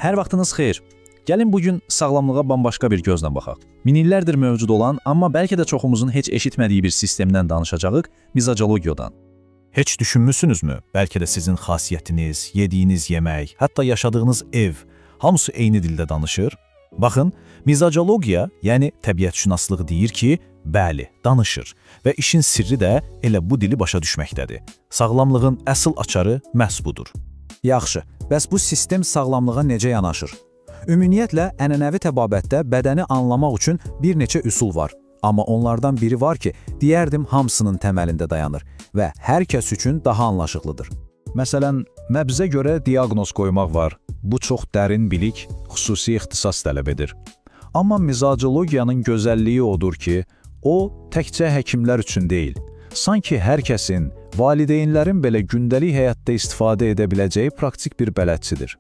Hər vaxtınız xeyir. Gəlin bu gün sağlamlığa bambaşqa bir gözlə baxaq. Min illərdir mövcud olan, amma bəlkə də çoxumuzun heç eşitmədiyi bir sistemdən danışacağıq, mizacologiyadan. Heç düşünmüsünüzmü? Bəlkə də sizin xasiyyətiniz, yediyiniz yemək, hətta yaşadığınız ev hamısı eyni dildə danışır. Baxın, mizacologiya, yəni təbiətşünaslıq deyir ki, bəli, danışır və işin sirri də elə bu dili başa düşməkdədir. Sağlamlığın əsl açarı məhz budur. Yaxşı, bəs bu sistem sağlamlığa necə yanaşır? Ümumiyyətlə, ənənəvi təbabətdə bədəni anlamaq üçün bir neçə üsul var. Amma onlardan biri var ki, deyərdim hamısının təməlində dayanır və hər kəs üçün daha anlaşıqlıdır. Məsələn, nəbzə görə diaqnoz qoymaq var. Bu çox dərin bilik, xüsusi ixtisas tələb edir. Amma mizacologiyanın gözəlliyi odur ki, o təkcə həkimlər üçün deyil, sanki hər kəsin, valideynlərin belə gündəlik həyatda istifadə edə biləcəyi praktik bir bələdçidir.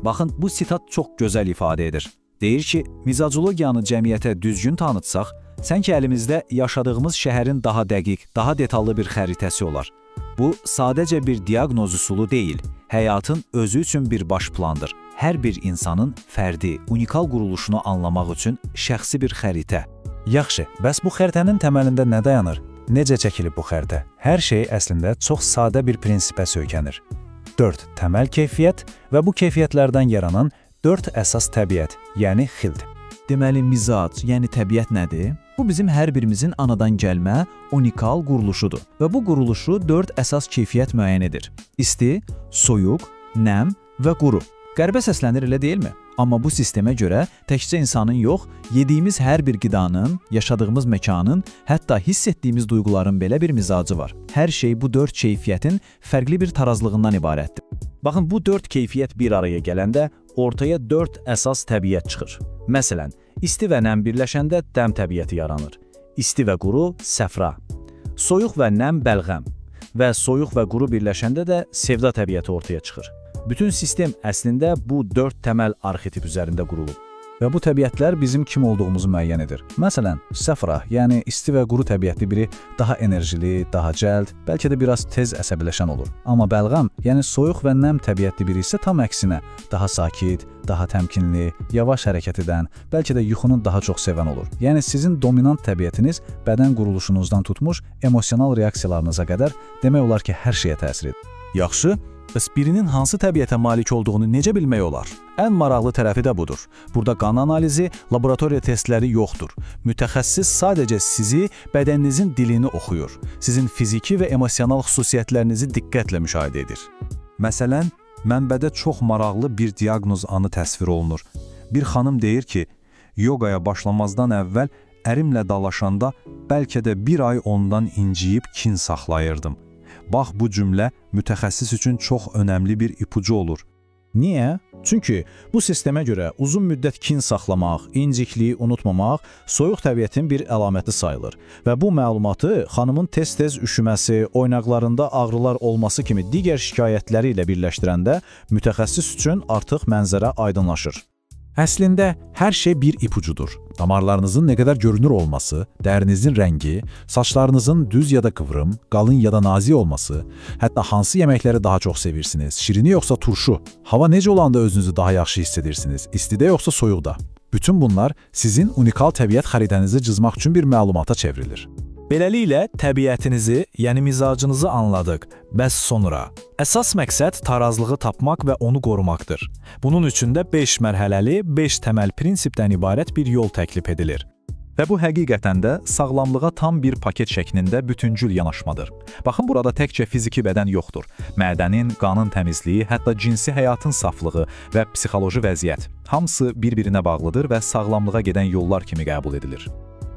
Baxın, bu sitat çox gözəl ifadə edir. Deyir ki, mizacologiyanı cəmiyyətə düzgün tanıtsaq, sanki əlimizdə yaşadığımız şəhərin daha dəqiq, daha detallı bir xəritəsi olar. Bu, sadəcə bir diaqnoz üsulu deyil, həyatın özü üçün bir baş plandır. Hər bir insanın fərdi, unikal quruluşunu anlamaq üçün şəxsi bir xəritə. Yaxşı, bəs bu xəritənin təməlində nə dayanır? Necə çəkilib bu xəritə? Hər şey əslində çox sadə bir prinsipə söykənir. 4 təməl keyfiyyət və bu keyfiyyətlərdən yaranan 4 əsas təbiət, yəni xild. Deməli, mizac, yəni təbiət nədir? Bu bizim hər birimizin anadan gəlmə, unikal quruluşudur. Və bu quruluşu 4 əsas keyfiyyət müəyyən edir. İsti, soyuq, nəm və quru. Qəribə səslənir elə deyilmi? Amma bu sistemə görə təkcə insanın yox, yediyimiz hər bir qidanın, yaşadığımız məkanın, hətta hiss etdiyimiz duyğuların belə bir mizacı var. Hər şey bu 4 keyfiyyətin fərqli bir tarazlığından ibarətdir. Baxın, bu 4 keyfiyyət bir araya gələndə ortaya 4 əsas təbiət çıxır. Məsələn, isti və nəm birləşəndə dəm təbiəti yaranır. İsti və quru səfra. Soyuq və nəm bəlğəm və soyuq və quru birləşəndə də sevda təbiəti ortaya çıxır. Bütün sistem əslində bu 4 təməl arxetip üzərində qurulub. Və bu təbiətlər bizim kim olduğumuzu müəyyən edir. Məsələn, səfra, yəni isti və quru təbiətli biri daha enerjili, daha cəld, bəlkə də biraz tez əsəbiləşən olur. Amma bəlğəm, yəni soyuq və nəm təbiətli biri isə tam əksinə, daha sakit, daha təmkinli, yavaş hərəkət edən, bəlkə də yuxunu daha çox sevən olur. Yəni sizin dominant təbiətiniz bədən quruluşunuzdan tutmuş emosional reaksiyalarınıza qədər demək olar ki, hər şeyə təsir edir. Yaxşı, bəs birinin hansı təbiətə malik olduğunu necə bilmək olar? Ən maraqlı tərəfi də budur. Burada qan analizi, laboratoriya testləri yoxdur. Mütəxəssis sadəcə sizi, bədəninizin dilini oxuyur. Sizin fiziki və emosional xüsusiyyətlərinizi diqqətlə müşahidə edir. Məsələn, mənbədə çox maraqlı bir diaqnoz anı təsvir olunur. Bir xanım deyir ki, yoqaya başlamazdan əvvəl ərimlə dalaşanda bəlkə də bir ay ondan inciyib kin saxlayırdım. Bax bu cümlə mütəxəssis üçün çox önəmli bir ipucu olur. Niyə? Çünki bu sistemə görə uzun müddət kin saxlamaq, incikliyi unutmamaq soyuq təbiətin bir əlaməti sayılır. Və bu məlumatı xanımın tez-tez üşüməsi, oynaqlarında ağrılar olması kimi digər şikayətləri ilə birləşdirəndə mütəxəssis üçün artıq mənzərə aydınlaşır. Əslində, hər şey bir ipucudur. Damarlarınızın nə qədər görünür olması, dərinizin rəngi, saçlarınızın düz ya da qıvrım, qalın ya da nazik olması, hətta hansı yeməkləri daha çox sevirsiniz, şirini yoxsa turşu, hava necə olanda özünüzü daha yaxşı hiss edirsiniz, istidə yoxsa soyuqda. Bütün bunlar sizin unikal təbiət xəritənizi cızmaq üçün bir məlumata çevrilir. Beləliklə, təbiətinizi, yəni mizacınızı anladıq. Bəs sonra? Əsas məqsəd tarazlığı tapmaq və onu qorumaqdır. Bunun üçün də 5 mərhələli, 5 təməl prinsipdən ibarət bir yol təklif edilir. Və bu həqiqətən də sağlamlığa tam bir paket şəklində bütüncül yanaşmadır. Baxın, burada təkcə fiziki bədən yoxdur. Mədənin, qanın təmizliyi, hətta cinsi həyatın saflığı və psixoloji vəziyyət hamısı bir-birinə bağlıdır və sağlamlığa gedən yollar kimi qəbul edilir.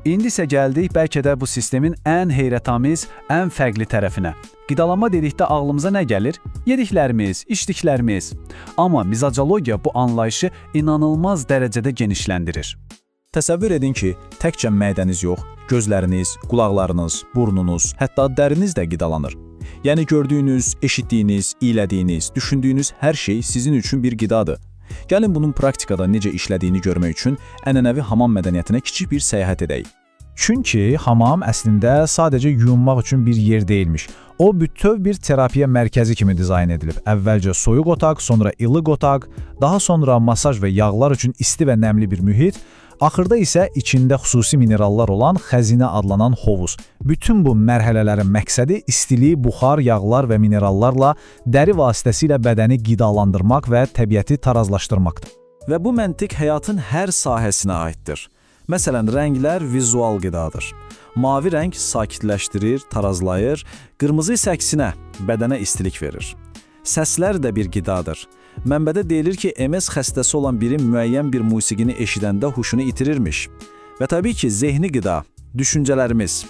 İndi isə gəldik bəlkə də bu sistemin ən heyrətamiz, ən fərqli tərəfinə. Qidalanma dedikdə ağlımıza nə gəlir? Yediklərimiz, içdiklərimiz. Amma mizacologiya bu anlayışı inanılmaz dərəcədə genişləndirir. Təsəvvür edin ki, təkcə mədəniz yox, gözləriniz, qulaqlarınız, burnunuz, hətta dəriniz də qidalanır. Yəni gördüyünüz, eşitdiyiniz, iylədiyiniz, düşündüyünüz hər şey sizin üçün bir qidadır. Gəlin bunun praktikada necə işlədiyini görmək üçün ənənəvi hamam mədəniyyətinə kiçik bir səyahət edək. Çünki hamam əslində sadəcə yuyunmaq üçün bir yer deyilmiş. O bütöv bir terapiya mərkəzi kimi dizayn edilib. Əvvəlcə soyuq otaq, sonra ilıq otaq, daha sonra masaj və yağlar üçün isti və nəmli bir mühit, axırda isə içində xüsusi minerallar olan xəzinə adlanan hovuz. Bütün bu mərhələlərin məqsədi istiliyi buxar, yağlar və minerallarla dəri vasitəsilə bədəni qidalandırmaq və təbiəti tarazlaşdırmaqdır. Və bu məntiq həyatın hər sahəsinə aiddir. Məsələn, rənglər vizual qidadır. Mavi rəng sakitləşdirir, tarazlayır, qırmızı isə əksinə, bədənə istilik verir. Səslər də bir qidadır. Mənbədə deyilir ki, MS xəstəsi olan biri müəyyən bir musiqini eşidəndə huşunu itirirmiş. Və təbii ki, zehni qida, düşüncələrimiz.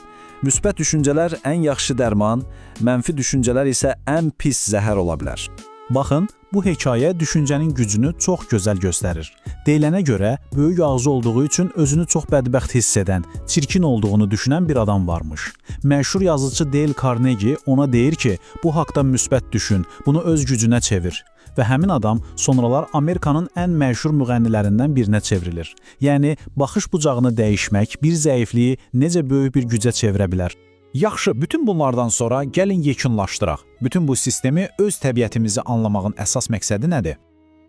Müsbət düşüncələr ən yaxşı dərman, mənfi düşüncələr isə ən pis zəhər ola bilər. Baxın, bu hekayə düşüncənin gücünü çox gözəl göstərir. Deyilənə görə, böyük ağzı olduğu üçün özünü çox bədbəxt hiss edən, çirkin olduğunu düşünən bir adam varmış. Məşhur yazıçı Dale Carnegie ona deyir ki, bu haqda müsbət düşün, bunu öz gücünə çevir. Və həmin adam sonralar Amerikanın ən məşhur müğənnilərindən birinə çevrilir. Yəni, baxış bucağını dəyişmək bir zəifliyi necə böyük bir gücə çevirə bilər? Yaxşı, bütün bunlardan sonra gəlin yekunlaşdıraq. Bütün bu sistemi öz təbiətimizi anlamağın əsas məqsədi nədir?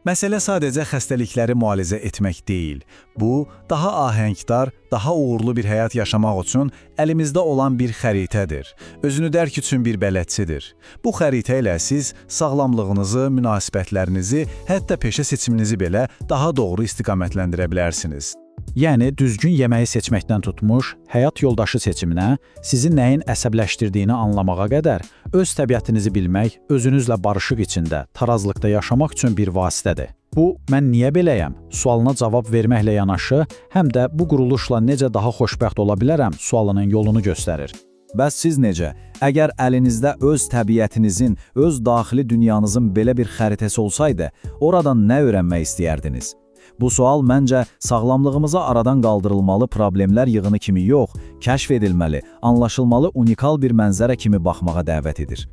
Məsələ sadəcə xəstəlikləri müalicə etmək deyil. Bu, daha ahəngdar, daha uğurlu bir həyat yaşamaq üçün əlimizdə olan bir xəritədir. Özünü dərk üçün bir bələdçidir. Bu xəritə ilə siz sağlamlığınızı, münasibətlərinizi, hətta peşə seçiminizi belə daha doğru istiqamətləndirə bilərsiniz. Yəni düzgün yeməyi seçməkdən tutmuş, həyat yoldaşı seçiminə, sizi nəyin əsəbləşdirdiyini anlamağa qədər öz təbiətinizi bilmək, özünüzlə barışıq içində, tarazlıqda yaşamaq üçün bir vasitədir. Bu, mən niyə beləyəm? Sualına cavab verməklə yanaşı, həm də bu quruluşla necə daha xoşbəxt ola bilərəm sualının yolunu göstərir. Bəs siz necə? Əgər əlinizdə öz təbiətinizin, öz daxili dünyanızın belə bir xəritəsi olsaydı, oradan nə öyrənmək istəyərdiniz? Bu sual məncə sağlamlığımıza aradan qaldırılmalı problemlər yığını kimi yox, kəşf edilməli, anlaşılmalı unikal bir mənzərə kimi baxmağa dəvət edir.